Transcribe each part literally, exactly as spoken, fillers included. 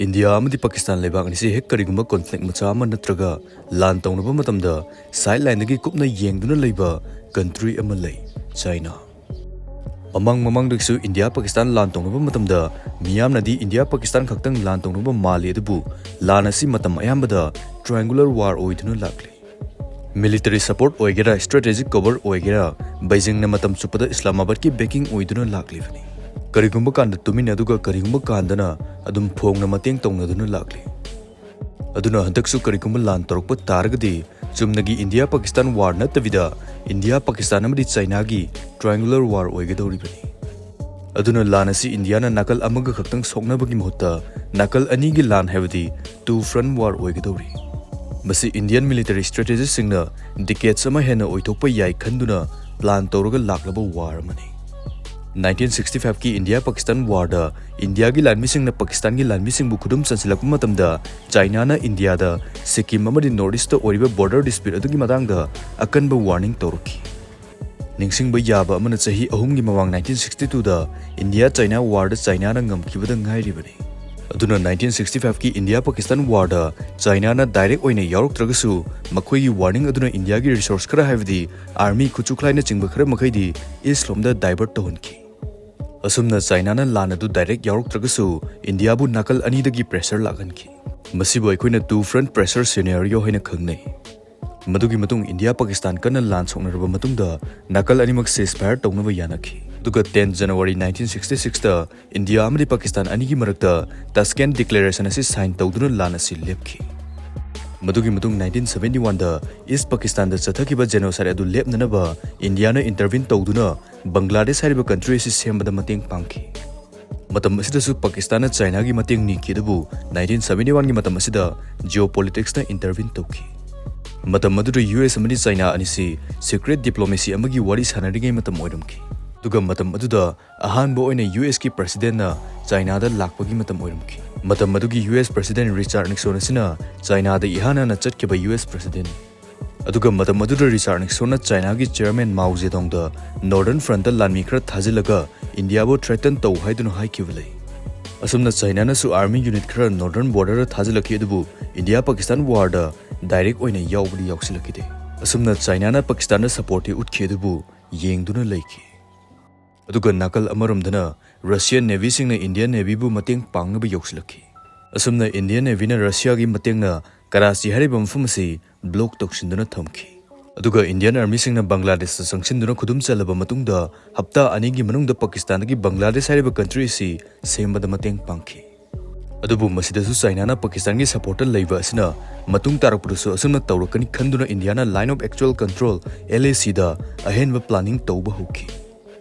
India ꯑꯃꯗꯤ ꯄꯥꯀꯤꯁꯇꯥꯟ ꯂꯩꯕꯥꯛ ꯑꯅꯤꯁꯤ ꯍꯦꯛ ꯀꯔꯤꯒꯨꯝꯕ ꯀꯣꯟꯐ꯭ꯂꯤꯛ ꯃꯆꯥ ꯑꯃ ꯅꯠꯇ꯭ꯔꯒ ꯂꯥꯟ ꯇꯧꯅꯕ ꯃꯇꯝꯗ ꯁꯥꯏꯗ ꯂꯥꯏꯟꯗꯒꯤ ꯀꯨꯞꯅ ꯌꯦꯡꯗꯨꯅ ꯂꯩꯕ ꯀꯟꯇ꯭ꯔꯤ ꯑꯃ ꯂꯩ, ꯆꯥꯏꯅꯥ꯫ ꯃꯃꯥꯡ ꯃꯃꯥꯡꯗꯒꯤꯁꯨ ꯏꯟꯗꯤꯌꯥ ꯄꯥꯀꯤꯁꯇꯥꯟ ꯂꯥꯟ ꯇꯧꯅꯕ ꯃꯇꯝꯗ ꯃꯤꯌꯥꯝꯅꯗꯤ ꯏꯟꯗꯤꯌꯥ ꯄꯥꯀꯤꯁꯇꯥꯟ ꯈꯛꯇꯪ ꯂꯥꯟ ꯇꯧꯅꯕ ꯃꯥꯜꯂꯤ, ꯑꯗꯨꯕꯨ ꯂꯥꯟ ꯑꯁꯤ ꯃꯇꯝ ꯑꯌꯥꯝꯕꯗ triangular war ꯑꯣꯏꯗꯨꯅ ꯂꯥꯛꯂꯤ꯫ Military support ꯑꯣꯏꯒꯦꯔꯥ, strategic cover ꯑꯣꯏꯒꯦꯔꯥ, ꯕꯩꯖꯤꯡꯅ ꯃꯇꯝ ꯆꯨꯞꯄꯗ ꯏꯁꯂꯥꯃꯥꯕꯥꯗꯀꯤ backing ꯑꯣꯏꯗꯨꯅ ꯂꯥꯛꯂꯤꯕꯅꯤ꯫ ꯀꯔꯤꯒꯨꯝꯕ ꯀꯥꯟꯗ ꯇꯨꯃꯤꯟ ꯑꯗꯨꯒ ꯀꯔꯤꯒꯨꯝꯕ ꯀꯥꯟꯗꯅ ꯑꯗꯨꯝ ꯐꯣꯡꯅ ꯃꯇꯦꯡ ꯇꯧꯅꯗꯨꯅ ꯂꯥꯛꯂꯤ꯫ ꯑꯗꯨꯅ ꯍꯟꯗꯛꯁꯨ ꯀꯔꯤꯒꯨꯝꯕ ꯂꯥꯟ ꯇꯧꯔꯛꯄ ꯇꯥꯔꯒꯗꯤ ꯆꯨꯝꯅꯒꯤ ꯏꯟꯗꯤꯌꯥ ꯄꯥꯀꯤꯁꯇꯥꯟ war ꯅꯠꯇꯕꯤꯗ ꯏꯟꯗꯤꯌꯥ ꯄꯥꯀꯤꯁꯇꯥꯟ ꯑꯃꯗꯤ ꯆꯥꯏꯅꯥꯒꯤ triangular war ꯑꯣꯏꯒꯗꯧꯔꯤꯕꯅꯤ꯫ ꯑꯗꯨꯅ ꯂꯥꯟ ꯑꯁꯤ ꯏꯟꯗꯤꯌꯥꯅ ꯅꯥꯀꯜ ꯑꯃꯒ ꯈꯛꯇꯪ ꯁꯣꯛꯅꯕꯒꯤ ꯃꯍꯨꯠꯇ ꯅꯥꯀꯜ ꯑꯅꯤꯒꯤ ꯂꯥꯟ, ꯍꯥꯏꯕꯗꯤ two front war ꯑꯣꯏꯒꯗꯧꯔꯤ꯫ ꯃꯁꯤ Indian military strategistꯁꯤꯡꯅ decades ꯑꯃ ꯍꯦꯟꯅ ꯑꯣꯏꯊꯣꯛꯄ ꯌꯥꯏ ꯈꯟꯗꯨꯅ plan ꯇꯧꯔꯒ ꯂꯥꯛꯂꯕ war ꯑꯃꯅꯤ꯫ Nineteen sixty fiveꯀꯤ ꯏꯟꯗꯤꯌꯥ ꯄꯥꯀꯤꯁꯇꯥꯟ warꯗ ꯏꯟꯗꯤꯌꯥꯒꯤ ꯂꯥꯟꯃꯤꯁꯤꯡꯅ ꯄꯥꯀꯤꯁꯇꯥꯟꯒꯤ ꯂꯥꯟꯃꯤꯁꯤꯡꯕꯨ ꯈꯨꯗꯨꯝ ꯆꯟꯁꯤꯜꯂꯛꯄ ꯃꯇꯝꯗ ꯆꯥꯏꯅꯥꯅ ꯏꯟꯗꯤꯌꯥꯗ ꯁꯤꯛꯀꯤꯝ ꯑꯃꯗꯤ North Eastꯇ ꯑꯣꯏꯔꯤꯕ border dispute ꯑꯗꯨꯒꯤ ꯃꯇꯥꯡꯗ ꯑꯀꯟꯕ warning ꯇꯧꯔꯛꯈꯤ꯫ ꯅꯤꯡꯁꯤꯡꯕ ꯌꯥꯕ ꯑꯃꯅ, ꯆꯍꯤ ꯑꯍꯨꯝꯒꯤ ꯃꯃꯥꯡ nineteen sixty twoꯗ ꯏꯟꯗꯤꯌꯥ ꯆꯥꯏꯅꯥ warꯗ ꯆꯥꯏꯅꯥꯅ ꯉꯝꯈꯤꯕꯗ ꯉꯥꯏꯔꯤꯕꯅꯤ꯫ ꯑꯗꯨꯅ nineteen sixty fiveꯀꯤ ꯏꯟꯗꯤꯌꯥ ꯄꯥꯀꯤꯁꯇꯥꯟ warꯗ ꯆꯥꯏꯅꯥꯅ direct ꯑꯣꯏꯅ ꯌꯥꯎꯔꯛꯇ꯭ꯔꯒꯁꯨ, ꯃꯈꯣꯏꯒꯤ warning ꯑꯗꯨꯅ ꯏꯟꯗꯤꯌꯥꯒꯤ resource ꯈꯔ, ꯍꯥꯏꯕꯗꯤ army, ꯈꯨꯠꯁꯨ ꯈꯨꯠꯂꯥꯏꯅꯆꯤꯡꯕ ꯈꯔ ꯃꯈꯩꯗꯤ east ꯂꯣꯝꯗ divert ꯇꯧꯍꯟꯈꯤ꯫ ꯑꯁꯨꯝꯅ ꯆꯥꯏꯅꯥꯅ ꯂꯥꯟ ꯑꯗꯨ direct ꯌꯥꯎꯔꯛꯇ꯭ꯔꯒꯁꯨ, ꯏꯟꯗꯤꯌꯥꯕꯨ ꯅꯥꯀꯜ ꯑꯅꯤꯗꯒꯤ pressure ꯂꯥꯛꯍꯟꯈꯤ꯫ ꯃꯁꯤꯕꯨ ꯑꯩꯈꯣꯏꯅ two front pressure scenario ꯍꯥꯏꯅ ꯈꯪꯅꯩ꯫ ꯃꯗꯨꯒꯤ ꯃꯇꯨꯡ ꯏꯟꯗꯤꯌꯥ ꯄꯥꯀꯤꯁꯇꯥꯟ ꯀꯟꯅ ꯂꯥꯟ ꯁꯣꯛꯅꯔꯕ ꯃꯇꯨꯡꯗ ꯅꯥꯀꯜ ꯑꯅꯤꯃꯛ ceasefire ꯇꯧꯅꯕ ꯌꯥꯅꯈꯤ꯫ ꯑꯗꯨꯒ ten January nineteen sixty sixꯇ ꯏꯟꯗꯤꯌꯥ ꯑꯃꯗꯤ ꯄꯥꯀꯤꯁꯇꯥꯟ ꯑꯅꯤꯒꯤ ꯃꯔꯛꯇ ꯇꯁꯀꯦꯟ declaration ꯑꯁꯤ sign ꯇꯧꯗꯨꯅ ꯂꯥꯟ ꯑꯁꯤ ꯂꯦꯞꯈꯤ꯫ ꯃꯗꯨꯒꯤ ꯃꯇꯨꯡ nineteen seventy oneꯗ East ꯄꯥꯀꯤꯁꯇꯥꯟꯗ ꯆꯠꯊꯈꯤꯕ genocide ꯑꯗꯨ ꯂꯦꯞꯅꯅꯕ ꯏꯟꯗꯤꯌꯥꯅ intervene ꯇꯧꯗꯨꯅ ꯕꯪꯒ꯭ꯂꯥꯗꯦꯁ ꯍꯥꯏꯔꯤꯕ country ꯑꯁꯤ ꯁꯦꯝꯕꯗ ꯃꯇꯦꯡ ꯄꯥꯡꯈꯤ꯫ ꯃꯇꯝ ꯑꯁꯤꯗꯁꯨ ꯄꯥꯀꯤꯁꯇꯥꯟꯅ ꯆꯥꯏꯅꯥꯒꯤ ꯃꯇꯦꯡ ꯅꯤꯈꯤ, ꯑꯗꯨꯕꯨ nineteen seventy oneꯒꯤ ꯃꯇꯝ ꯑꯁꯤꯗ geopoliticsꯅ intervene ꯇꯧꯈꯤ꯫ ꯃꯇꯝ ꯑꯗꯨꯗ U S ꯑꯃꯗꯤ ꯆꯥꯏꯅꯥ ꯑꯅꯤꯁꯤ secret diplomacy ꯑꯃꯒꯤ ꯋꯥꯔꯤ ꯁꯥꯟꯅꯔꯤꯉꯩ ꯃꯇꯝ ꯑꯣꯏꯔꯝꯈꯤ꯫ ꯑꯗꯨꯒ ꯃꯇꯝ ꯑꯗꯨꯗ ꯑꯍꯥꯟꯕ ꯑꯣꯏꯅ U Sꯀꯤ presidentꯅ ꯆꯥꯏꯅꯥꯗ ꯂꯥꯛꯄꯒꯤ ꯃꯇꯝ ꯑꯣꯏꯔꯝꯈꯤ꯫ ꯃꯇꯝ ꯑꯗꯨꯒꯤ U S president Richard Nixon ꯑꯁꯤꯅ ꯆꯥꯏꯅꯥꯗ ꯏꯍꯥꯟ ꯍꯥꯟꯅ ꯆꯠꯈꯤꯕ U S presidentꯅꯤ꯫ ꯑꯗꯨꯒ ꯃꯇꯝ ꯑꯗꯨꯗ Richard Nixonꯅ ꯆꯥꯏꯅꯥꯒꯤ chairman Mao Zedongꯗ Northern Frontꯇ ꯂꯥꯟꯃꯤ ꯈꯔ ꯊꯥꯖꯤꯜꯂꯒ ꯏꯟꯗꯤꯌꯥꯕꯨ threaten ꯇꯧ ꯍꯥꯏꯗꯨꯅ ꯍꯥꯏꯈꯤꯕ ꯂꯩ꯫ ꯑꯁꯨꯝꯅ ꯆꯥꯏꯅꯥꯅꯁꯨ army unit ꯈꯔ northern border ꯊꯥꯖꯤꯜꯂꯛꯈꯤ, ꯑꯗꯨꯕꯨ ꯏꯟꯗꯤꯌꯥ ꯄꯥꯀꯤꯁꯇꯥꯟ warꯗ direct ꯑꯣꯏꯅ ꯌꯥꯎꯕꯗꯤ ꯌꯥꯎꯁꯤꯜꯂꯛꯈꯤꯗꯦ꯫ ꯑꯁꯨꯝꯅ ꯆꯥꯏꯅꯥꯅ ꯄꯥꯀꯤꯁꯇꯥꯟꯗ supportꯇꯤ ꯎꯠꯈꯤ, ꯑꯗꯨꯕꯨ ꯌꯦꯡꯗꯨꯅ ꯂꯩꯈꯤ꯫ ꯑꯗꯨꯒ ꯅꯥꯀꯜ ꯑꯃꯔꯣꯝꯗꯅ Russian Navyꯁꯤꯡꯅ Indian Navyꯕꯨ ꯃꯇꯦꯡ ꯄꯥꯡꯅꯕ ꯌꯧꯁꯤꯜꯂꯛꯈꯤ꯫ ꯑꯁꯨꯝꯅ Indian Navyꯅ Russiaꯒꯤ ꯃꯇꯦꯡꯅ ꯀꯔꯥꯆꯤ ꯍꯥꯏꯔꯤꯕ ꯃꯐꯝ ꯑꯁꯤ block ꯇꯧꯁꯤꯟꯗꯨꯅ ꯊꯝꯈꯤ꯫ ꯑꯗꯨꯒ Indian Armyꯁꯤꯡꯅ ꯕꯪꯒ꯭ꯂꯥꯗꯦꯁꯇ ꯆꯪꯁꯤꯟꯗꯨꯅ ꯈꯨꯗꯨꯝ ꯆꯜꯂꯕ ꯃꯇꯨꯡꯗ, ꯍꯞꯇꯥ ꯑꯅꯤꯒꯤ ꯃꯅꯨꯡꯗ ꯄꯥꯀꯤꯁꯇꯥꯟꯗꯒꯤ ꯕꯪꯒ꯭ꯂꯥꯗꯦꯁ ꯍꯥꯏꯔꯤꯕ country ꯑꯁꯤ ꯁꯦꯝꯕꯗ ꯃꯇꯦꯡ ꯄꯥꯡꯈꯤ꯫ ꯑꯗꯨꯕꯨ ꯃꯁꯤꯗꯁꯨ ꯆꯥꯏꯅꯥꯅ ꯄꯥꯀꯤꯁꯇꯥꯟꯒꯤ supportꯇ ꯂꯩꯕ ꯑꯁꯤꯅ ꯃꯇꯨꯡ ꯇꯥꯔꯛꯄꯗꯁꯨ ꯑꯁꯨꯝꯅ ꯇꯧꯔꯛꯀꯅꯤ ꯈꯟꯗꯨꯅ ꯏꯟꯗꯤꯌꯥꯅ Line of Actual Control, LACꯗ ꯑꯍꯦꯟꯕ planning ꯇꯧꯕ ꯍꯧꯈꯤ꯫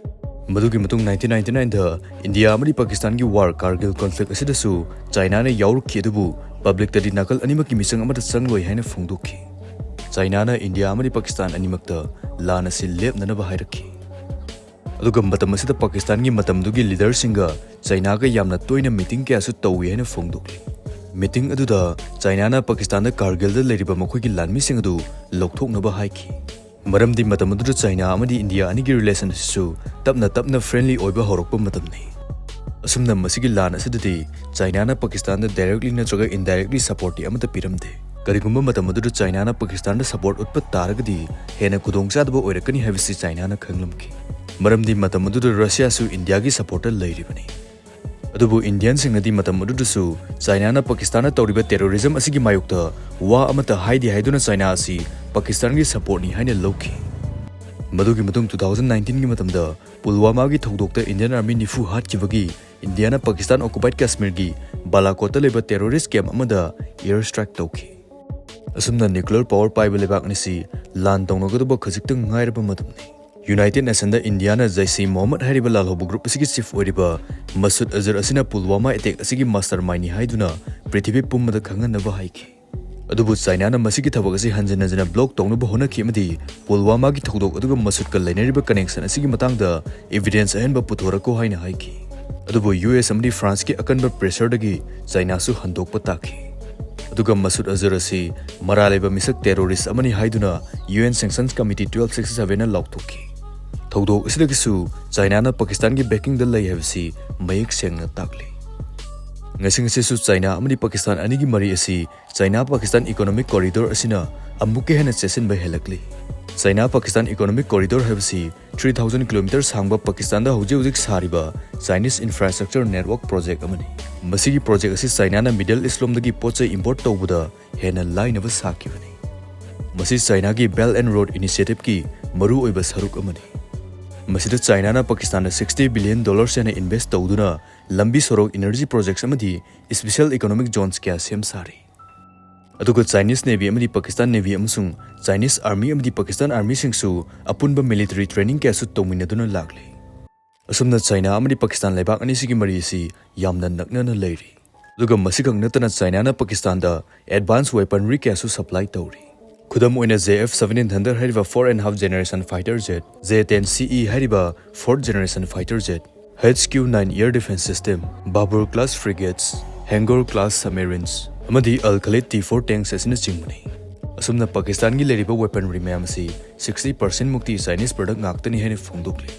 ꯃꯗꯨꯒꯤ ꯃꯇꯨꯡ nineteen ninety nineꯗ ꯏꯟꯗꯤꯌꯥ ꯑꯃꯗꯤ ꯄꯥꯀꯤꯁꯇꯥꯟꯒꯤ war, Kargil conflict ꯑꯁꯤꯗꯁꯨ ꯆꯥꯏꯅꯥꯅ ꯌꯥꯎꯔꯛꯈꯤ, ꯑꯗꯨꯕꯨ publicꯇꯗꯤ ꯅꯥꯀꯜ ꯑꯅꯤꯃꯛꯀꯤ ꯃꯤꯆꯪ ꯑꯃꯠꯇ ꯆꯪꯂꯣꯏ ꯍꯥꯏꯅ ꯐꯣꯡꯗꯣꯛꯈꯤ꯫ ꯆꯥꯏꯅꯥꯅ ꯏꯟꯗꯤꯌꯥ ꯑꯃꯗꯤ ꯄꯥꯀꯤꯁꯇꯥꯟ ꯑꯅꯤꯃꯛꯇ ꯂꯥꯟ ꯑꯁꯤ ꯂꯦꯞꯅꯅꯕ ꯍꯥꯏꯔꯛꯈꯤ꯫ ꯑꯗꯨꯒ ꯃꯇꯝ ꯑꯁꯤꯗ ꯄꯥꯀꯤꯁꯇꯥꯟꯒꯤ ꯃꯇꯝꯗꯨꯒꯤ leaderꯁꯤꯡꯒ ꯆꯥꯏꯅꯥꯒ ꯌꯥꯝꯅ ꯇꯣꯏꯅ meeting ꯀꯌꯥꯁꯨ ꯇꯧꯏ ꯍꯥꯏꯅ ꯐꯣꯡꯗꯣꯛꯂꯤ꯫ Meeting ꯑꯗꯨꯗ ꯆꯥꯏꯅꯥꯅ ꯄꯥꯀꯤꯁꯇꯥꯟꯗ ꯀꯥꯔꯒꯤꯜꯗ ꯂꯩꯔꯤꯕ ꯃꯈꯣꯏꯒꯤ ꯂꯥꯟꯃꯤꯁꯤꯡ ꯑꯗꯨ ꯂꯧꯊꯣꯛꯅꯕ ꯍꯥꯏꯈꯤ꯫ ꯃꯔꯝꯗꯤ ꯃꯇꯝ ꯑꯗꯨꯗ ꯆꯥꯏꯅꯥ ꯑꯃꯗꯤ ꯏꯟꯗꯤꯌꯥ ꯑꯅꯤꯒꯤ relation ꯑꯁꯤꯁꯨ ꯇꯞꯅ ꯇꯞꯅ friendly ꯑꯣꯏꯕ ꯍꯧꯔꯛꯄ ꯃꯇꯝꯅꯤ꯫ ꯑꯁꯨꯝꯅ ꯃꯁꯤꯒꯤ ꯂꯥꯟ ꯑꯁꯤꯗꯗꯤ ꯆꯥꯏꯅꯥꯅ ꯄꯥꯀꯤꯁꯇꯥꯟꯗ directly ꯅꯠꯇ꯭ꯔꯒ indirectly supportꯇꯤ ꯑꯃꯠꯇ ꯄꯤꯔꯝꯗꯦ꯫ ꯀꯔꯤꯒꯨꯝꯕ ꯃꯇꯝ ꯑꯗꯨꯗ ꯆꯥꯏꯅꯥꯅ ꯄꯥꯀꯤꯁꯇꯥꯟꯗ support ꯎꯠꯄ ꯇꯥꯔꯒꯗꯤ ꯍꯦꯟꯅ ꯈꯨꯗꯣꯡꯆꯥꯗꯕ ꯑꯣꯏꯔꯛꯀꯅꯤ ꯍꯥꯏꯕꯁꯤ ꯆꯥꯏꯅꯥꯅ ꯈꯪꯂꯝꯈꯤ꯫ ꯃꯔꯝꯗꯤ ꯃꯇꯝ ꯑꯗꯨꯗ ꯔꯁꯤꯌꯥꯁꯨ ꯏꯟꯗꯤꯌꯥꯒꯤ supportꯇ ꯂꯩꯔꯤꯕꯅꯤ꯫ ꯑꯗꯨꯕꯨ ꯏꯟꯗꯤꯌꯟꯁꯤꯡꯅꯗꯤ ꯃꯇꯝ ꯑꯗꯨꯗꯁꯨ ꯆꯥꯏꯅꯥꯅ ꯄꯥꯀꯤꯁꯇꯥꯟꯅ ꯇꯧꯔꯤꯕ terrorism ꯑꯁꯤꯒꯤ ꯃꯥꯌꯣꯛꯇ ꯋꯥ ꯑꯃꯠꯇ ꯍꯥꯏꯗꯦ ꯍꯥꯏꯗꯨꯅ ꯆꯥꯏꯅꯥ ꯑꯁꯤ ꯄꯥꯀꯤꯁꯇꯥꯟꯒꯤ supportꯅꯤ ꯍꯥꯏꯅ ꯂꯧꯈꯤ꯫ ꯃꯗꯨꯒꯤ ꯃꯇꯨꯡ two thousand nineteenꯒꯤ ꯃꯇꯝꯗ ꯄꯨꯜꯋꯥꯃꯥꯒꯤ ꯊꯧꯗꯣꯛꯇ Indian Army ꯅꯤꯐꯨ ꯍꯥꯠꯈꯤꯕꯒꯤ ꯏꯟꯗꯤꯌꯥꯅ ꯄꯥꯀꯤꯁꯇꯥꯟ occupied ꯀꯥꯁꯃꯤꯔꯒꯤ ꯕꯥꯂꯥꯀꯣꯠꯇ ꯂꯩꯕ terrorist camp ꯑꯃꯗ air strike ꯇꯧꯈꯤ꯫ ꯑꯁꯨꯝꯅ nuclear power ꯄꯥꯏꯕ ꯂꯩꯕꯥꯛ ꯑꯅꯤꯁꯤ ꯂꯥꯟ ꯇꯧꯅꯒꯗꯕ ꯈꯖꯤꯛꯇꯪ ꯉꯥꯏꯔꯕ ꯃꯇꯝꯅꯤ꯫ United Nationꯗ ꯏꯟꯗꯤꯌꯥꯅ ꯖꯩꯁ-ꯏ-ꯃꯣꯍꯝꯃꯗ ꯍꯥꯏꯔꯤꯕ ꯂꯥꯜꯍꯧꯕ group ꯑꯁꯤꯒꯤ chief ꯑꯣꯏꯔꯤꯕ ꯃꯁꯨꯗ ꯑꯖꯔ ꯑꯁꯤꯅ ꯄꯨꯜꯋꯥꯃꯥ attack ꯑꯁꯤꯒꯤ mastermindꯅꯤ ꯍꯥꯏꯗꯨꯅ ꯄ꯭ꯔꯤꯊꯤꯕꯤ ꯄꯨꯝꯕꯗ ꯈꯪꯍꯟꯅꯕ ꯍꯥꯏꯈꯤ꯫ ꯑꯗꯨꯕꯨ ꯆꯥꯏꯅꯥꯅ ꯃꯁꯤꯒꯤ ꯊꯕꯛ ꯑꯁꯤ ꯍꯟꯖꯤꯟ ꯍꯟꯖꯤꯟꯅ block ꯇꯧꯅꯕ ꯍꯣꯠꯅꯈꯤ ꯑꯃꯗꯤ ꯄꯨꯜꯋꯥꯃꯥꯒꯤ ꯊꯧꯗꯣꯛ ꯑꯗꯨꯒ ꯃꯁꯨꯗꯀ ꯂꯩꯅꯔꯤꯕ connection ꯑꯁꯤꯒꯤ ꯃꯇꯥꯡꯗ evidence ꯑꯍꯦꯟꯕ ꯄꯨꯊꯣꯔꯛꯈꯣ ꯍꯥꯏꯅ ꯍꯥꯏꯈꯤ꯫ ꯑꯗꯨꯕꯨ ꯌꯨ ꯑꯦꯁ ꯑꯃꯗꯤ ꯐ꯭ꯔꯥꯟꯁꯀꯤ ꯑꯀꯟꯕ pressureꯗꯒꯤ ꯆꯥꯏꯅꯥꯁꯨ ꯍꯟꯗꯣꯛꯄ ꯇꯥꯈꯤ꯫ ꯑꯗꯨꯒ ꯃꯁꯨꯗ ꯑꯖꯔ ꯑꯁꯤ ꯃꯔꯥꯜ ꯂꯩꯕ ꯃꯤꯁꯛ terrorist ꯑꯃꯅꯤ ꯍꯥꯏꯗꯨꯅ UN Sanctions Committee twelve sixty sevenꯅ ꯂꯥꯎꯊꯣꯛꯈꯤ꯫ ꯊꯧꯗꯣꯛ ꯑꯁꯤꯗꯒꯤꯁꯨ ꯆꯥꯏꯅꯥꯅ ꯄꯥꯀꯤꯁꯇꯥꯟꯒꯤ backingꯗ ꯂꯩ ꯍꯥꯏꯕꯁꯤ ꯃꯌꯦꯛ ꯁꯦꯡꯅ ꯇꯥꯛꯂꯤ꯫ ꯉꯁꯤ ꯉꯁꯤꯁꯨ ꯆꯥꯏꯅꯥ ꯑꯃꯗꯤ ꯄꯥꯀꯤꯁꯇꯥꯟ ꯑꯅꯤꯒꯤ ꯃꯔꯤ ꯑꯁꯤ ꯆꯥꯏꯅꯥ ꯄꯥꯀꯤꯁꯇꯥꯟ ꯏꯀꯣꯅꯣꯃꯤꯛ ꯀꯣꯔꯤꯗꯣꯔ ꯑꯁꯤꯅ ꯑꯃꯨꯛꯀ ꯍꯦꯟꯅ ꯆꯦꯠꯁꯤꯟꯕ ꯍꯦꯜꯂꯛꯂꯤ꯫ ꯆꯥꯏꯅꯥ ꯄꯥꯀꯤꯁꯇꯥꯟ ꯏꯀꯣꯅꯣꯃꯤꯛ ꯀꯣꯔꯤꯗꯣꯔ ꯍꯥꯏꯕꯁꯤ three thousand kilometer ꯁꯥꯡꯕ ꯄꯥꯀꯤꯁꯇꯥꯟꯗ ꯍꯧꯖꯤꯛ ꯍꯧꯖꯤꯛ ꯁꯥꯔꯤꯕ Chinese Infrastructure Network project ꯑꯃꯅꯤ꯫ ꯃꯁꯤꯒꯤ project ꯑꯁꯤ ꯆꯥꯏꯅꯥꯅ Middle East ꯂꯣꯝꯗꯒꯤ ꯄꯣꯠ ꯆꯩ import ꯇꯧꯕꯗ ꯍꯦꯟꯅ ꯂꯥꯏꯅꯕ ꯁꯥꯈꯤꯕꯅꯤ꯫ ꯃꯁꯤ ꯆꯥꯏꯅꯥꯒꯤ Belt and Road Initiative ꯀꯤ ꯃꯔꯨꯑꯣꯏꯕ ꯁꯔꯨꯛ ꯑꯃꯅꯤ꯫ ꯃꯁꯤꯗ ꯆꯥꯏꯅꯥꯅ ꯄꯥꯀꯤꯁꯇꯥꯟꯗ sixty billion dollars ꯍꯦꯟꯅ invest ꯇꯧꯗꯨꯅ ꯂꯝꯕꯤ ꯁꯣꯔꯣꯛ, energy projects ꯑꯃꯗꯤ special economic zones ꯀꯌꯥ ꯁꯦꯝ ꯁꯥꯔꯤ꯫ ꯑꯗꯨꯒ Chinese Navy ꯑꯃꯗꯤ Pakistan Navy ꯑꯃꯁꯨꯡ Chinese Army ꯑꯃꯗꯤ Pakistan Army ꯁꯤꯡꯁꯨ ꯑꯄꯨꯟꯕ military training ꯀꯌꯥꯁꯨ ꯇꯧꯃꯤꯟꯅꯗꯨꯅ ꯂꯥꯛꯂꯤ꯫ ꯑꯁꯨꯝꯅ ꯆꯥꯏꯅꯥ ꯑꯃꯗꯤ ꯄꯥꯀꯤꯁꯇꯥꯟ ꯂꯩꯕꯥꯛ ꯑꯅꯤꯁꯤꯒꯤ ꯃꯔꯤ ꯑꯁꯤ ꯌꯥꯝꯅ ꯅꯛꯅꯅ ꯂꯩꯔꯤ꯫ ꯑꯗꯨꯒ ꯃꯁꯤꯈꯛ ꯅꯠꯇꯅ ꯆꯥꯏꯅꯥꯅ ꯄꯥꯀꯤꯁꯇꯥꯟꯗ advance weaponry ꯀꯌꯥꯁꯨ supply ꯇꯧꯔꯤ꯫ ꯈꯨꯗꯝ ꯑꯣꯏꯅ J F seventeen Thunder ꯍꯥꯏꯔꯤꯕ four and half generation fighter jet, J ten C E ꯍꯥꯏꯔꯤꯕ fourth generation fighter jet, H Q nine air defense system, Babur class frigates, Hangar class submarines, ꯑꯃꯗꯤ Al Khalid T four tanks ꯑꯁꯤꯅꯆꯤꯡꯕꯅꯤ꯫ ꯑꯁꯨꯝꯅ ꯄꯥꯀꯤꯁꯇꯥꯟꯒꯤ ꯂꯩꯔꯤꯕ weaponry ꯃꯌꯥꯝ ꯑꯁꯤ sixty percent ꯃꯨꯛꯇꯤ Chinese product ꯉꯥꯛꯇꯅꯤ ꯍꯥꯏꯅ ꯐꯣꯡꯗꯣꯛꯂꯤ꯫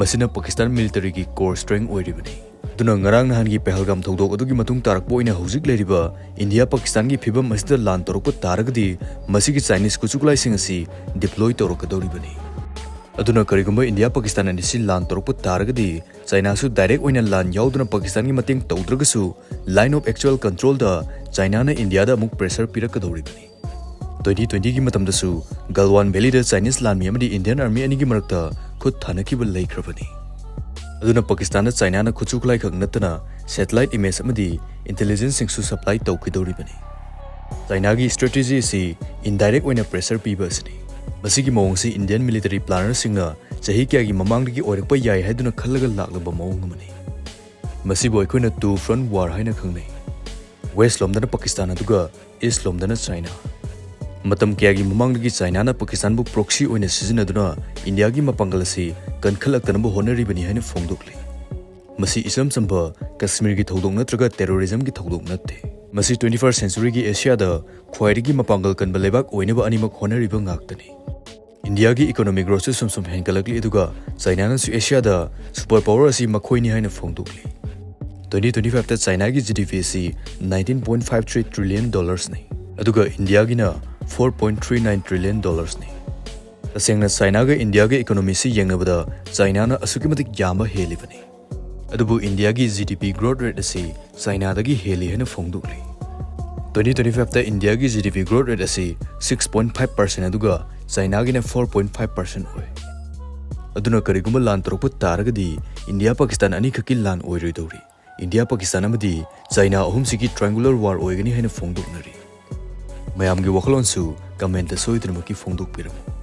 ꯃꯁꯤꯅ ꯄꯥꯀꯤꯁꯇꯥꯟ military ꯒꯤ core strength ꯑꯣꯏꯔꯤꯕꯅꯤ꯫ ꯑꯗꯨꯅ ꯉꯔꯥꯡ ꯅꯍꯥꯟꯒꯤ ꯄꯍꯜꯒꯥꯝ ꯊꯧꯗꯣꯛ ꯑꯗꯨꯒꯤ ꯃꯇꯨꯡ ꯇꯥꯔꯛꯄ ꯑꯣꯏꯅ ꯍꯧꯖꯤꯛ ꯂꯩꯔꯤꯕ ꯏꯟꯗꯤꯌꯥ ꯄꯥꯀꯤꯁꯇꯥꯟꯒꯤ ꯐꯤꯕꯝ ꯑꯁꯤꯗ ꯂꯥꯟ ꯇꯧꯔꯛꯄ ꯇꯥꯔꯒꯗꯤ ꯃꯁꯤꯒꯤ Chinese ꯈꯨꯠꯁꯨ ꯈꯨꯠꯂꯥꯏꯁꯤꯡ ꯑꯁꯤ deploy ꯇꯧꯔꯛꯀꯗꯧꯔꯤꯕꯅꯤ꯫ ꯑꯗꯨꯅ ꯀꯔꯤꯒꯨꯝꯕ ꯏꯟꯗꯤꯌꯥ ꯄꯥꯀꯤꯁꯇꯥꯟ ꯑꯅꯤꯁꯤ ꯂꯥꯟ ꯇꯧꯔꯛꯄ ꯇꯥꯔꯒꯗꯤ ꯆꯥꯏꯅꯥꯁꯨ direct ꯑꯣꯏꯅ ꯂꯥꯟ ꯌꯥꯎꯗꯨꯅ ꯄꯥꯀꯤꯁꯇꯥꯟꯒꯤ ꯃꯇꯦꯡ ꯇꯧꯗ꯭ꯔꯒꯁꯨ line of actual control ꯗ ꯆꯥꯏꯅꯥꯅ ꯏꯟꯗꯤꯌꯥꯗ ꯑꯃꯨꯛ pressure ꯄꯤꯔꯛꯀꯗꯧꯔꯤꯕꯅꯤ꯫ Twenty twenty ꯒꯤ ꯃꯇꯝꯗꯁꯨ ꯒꯜꯋꯥꯟ valley ꯗ Chinese ꯂꯥꯟꯃꯤ ꯑꯃꯗꯤ Indian Army ꯑꯅꯤꯒꯤ ꯃꯔꯛꯇ ꯈꯨꯠ ꯊꯥꯅꯈꯤꯕ ꯂꯩꯈ꯭ꯔꯕꯅꯤ꯫ ꯑꯗꯨꯅ ꯄꯥꯀꯤꯁꯇꯥꯟꯗ ꯆꯥꯏꯅꯥꯅ ꯈꯨꯠꯁꯨ ꯈꯨꯠꯂꯥꯏ ꯈꯛ ꯅꯠꯇꯅ satellite image ꯑꯃꯗꯤ intelligence ꯁꯤꯡꯁꯨ supply ꯇꯧꯈꯤꯗꯧꯔꯤꯕꯅꯤ꯫ ꯆꯥꯏꯅꯥꯒꯤ strategy ꯑꯁꯤ indirect ꯑꯣꯏꯅ pressure ꯄꯤꯕ ꯑꯁꯤꯅꯤ꯫ ꯃꯁꯤꯒꯤ ꯃꯑꯣꯡꯁꯤ Indian military planner ꯁꯤꯡꯅ ꯆꯍꯤ ꯀꯌꯥꯒꯤ ꯃꯃꯥꯡꯗꯒꯤ ꯑꯣꯏꯔꯛꯄ ꯌꯥꯏ ꯍꯥꯏꯗꯨꯅ ꯈꯜꯂꯒ ꯂꯥꯛꯂꯕ ꯃꯑꯣꯡ ꯑꯃꯅꯤ꯫ ꯃꯁꯤꯕꯨ ꯑꯩꯈꯣꯏꯅ two front war ꯍꯥꯏꯅ ꯈꯪꯅꯩ꯫ West ꯂꯣꯝꯗꯅ ꯄꯥꯀꯤꯁꯇꯥꯟ ꯑꯗꯨꯒ East ꯂꯣꯝꯗꯅ ꯆꯥꯏꯅꯥ꯫ ꯃꯇꯝ ꯀꯌꯥꯒꯤ ꯃꯃꯥꯡꯗꯒꯤ ꯆꯥꯏꯅꯥꯅ ꯄꯥꯀꯤꯁꯇꯥꯟꯕꯨ proxy ꯑꯣꯏꯅ ꯁꯤꯖꯤꯟꯅꯗꯨꯅ ꯏꯟꯗꯤꯌꯥꯒꯤ ꯃꯄꯥꯡꯒꯜ ꯑꯁꯤ ꯀꯟꯈꯠꯂꯛꯇꯅꯕ ꯍꯣꯠꯅꯔꯤꯕꯅꯤ ꯍꯥꯏꯅ ꯐꯣꯡꯗꯣꯛꯂꯤ꯫ ꯃꯁꯤ ꯏꯆꯝ ꯆꯝꯕ ꯀꯁꯃꯤꯔꯒꯤ ꯊꯧꯗꯣꯛ ꯅꯠꯇ꯭ꯔꯒ terrorism ꯒꯤ ꯊꯧꯗꯣꯛ ꯅꯠꯇꯦ꯫ ꯃꯁꯤ twenty first century ꯒꯤ ꯑꯦꯁꯤꯌꯥꯗ ꯈ꯭ꯋꯥꯏꯗꯒꯤ ꯃꯄꯥꯡꯒꯜ ꯀꯟꯕ ꯂꯩꯕꯥꯛ ꯑꯣꯏꯅꯕ ꯑꯅꯤꯃꯛ ꯍꯣꯠꯅꯔꯤꯕ ꯉꯥꯛꯇꯅꯤ꯫ ꯏꯟꯗꯤꯌꯥꯒꯤ economic growth ꯁꯨ ꯁꯨꯝ ꯁꯨꯝ ꯍꯦꯟꯒꯠꯂꯛꯂꯤ, ꯑꯗꯨꯒ ꯆꯥꯏꯅꯥꯅꯁꯨ ꯑꯦꯁꯤꯌꯥꯗ super power ꯑꯁꯤ ꯃꯈꯣꯏꯅꯤ ꯍꯥꯏꯅ ꯐꯣꯡꯗꯣꯛꯂꯤ꯫ ꯇ꯭ꯋꯦꯟꯇꯤ ꯇ꯭ꯋꯦꯟꯇꯤ ꯐꯥꯏꯚꯇ ꯆꯥꯏꯅꯥꯒꯤ G D P ꯑꯁꯤ nineteen point five three trillion dollarsꯅꯤ, ꯑꯗꯨꯒ ꯏꯟꯗꯤꯌꯥꯒꯤꯅ four point three nine trillion dollarsꯅꯤ꯫ ꯇꯁꯦꯡꯅ ꯆꯥꯏꯅꯥꯒ ꯏꯟꯗꯤꯌꯥꯒ economyꯁꯤ ꯌꯦꯡꯅꯕꯗ ꯆꯥꯏꯅꯥꯅ ꯑꯁꯨꯛꯀꯤ ꯃꯇꯤꯛ ꯌꯥꯝꯕ ꯍꯦꯜꯂꯤꯕꯅꯤ꯫ ꯑꯗꯨꯕꯨ ꯏꯟꯗꯤꯌꯥꯒꯤ G D P growth rate ꯑꯁꯤ ꯆꯥꯏꯅꯥꯗꯒꯤ ꯍꯦꯜꯂꯤ ꯍꯥꯏꯅ ꯐꯣꯡꯗꯣꯛꯂꯤ꯫ ꯇ꯭ꯋꯦꯟꯇꯤ ꯇ꯭ꯋꯦꯟꯇꯤ ꯐꯥꯏꯚꯇ ꯏꯟꯗꯤꯌꯥꯒꯤ G D P growth rate ꯑꯁꯤ six point five percent ꯑꯗꯨꯒ ꯆꯥꯏꯅꯥꯒꯤꯅ four point five percent ꯑꯣꯏ꯫ ꯑꯗꯨꯅ ꯀꯔꯤꯒꯨꯝꯕ ꯂꯥꯟ ꯇꯧꯔꯛꯄ ꯇꯥꯔꯒꯗꯤ ꯏꯟꯗꯤꯌꯥ ꯄꯥꯀꯤꯁꯇꯥꯟ ꯑꯅꯤꯈꯛꯀꯤ ꯂꯥꯟ ꯑꯣꯏꯔꯣꯏꯗꯧꯔꯤ꯫ ꯏꯟꯗꯤꯌꯥ, ꯄꯥꯀꯤꯁꯇꯥꯟ ꯑꯃꯗꯤ ꯆꯥꯏꯅꯥ ꯑꯍꯨꯝꯁꯤꯒꯤ triangular war ꯑꯣꯏꯒꯅꯤ ꯍꯥꯏꯅ ꯐꯣꯡꯗꯣꯛꯅꯔꯤ꯫ ꯃꯌꯥꯝꯒꯤ ꯋꯥꯈꯜꯂꯣꯟꯁꯨ commentꯇ ꯁꯣꯏꯗꯅꯃꯛꯀꯤ ꯐꯣꯡꯗꯣꯛꯄꯤꯔꯝꯃꯨ꯫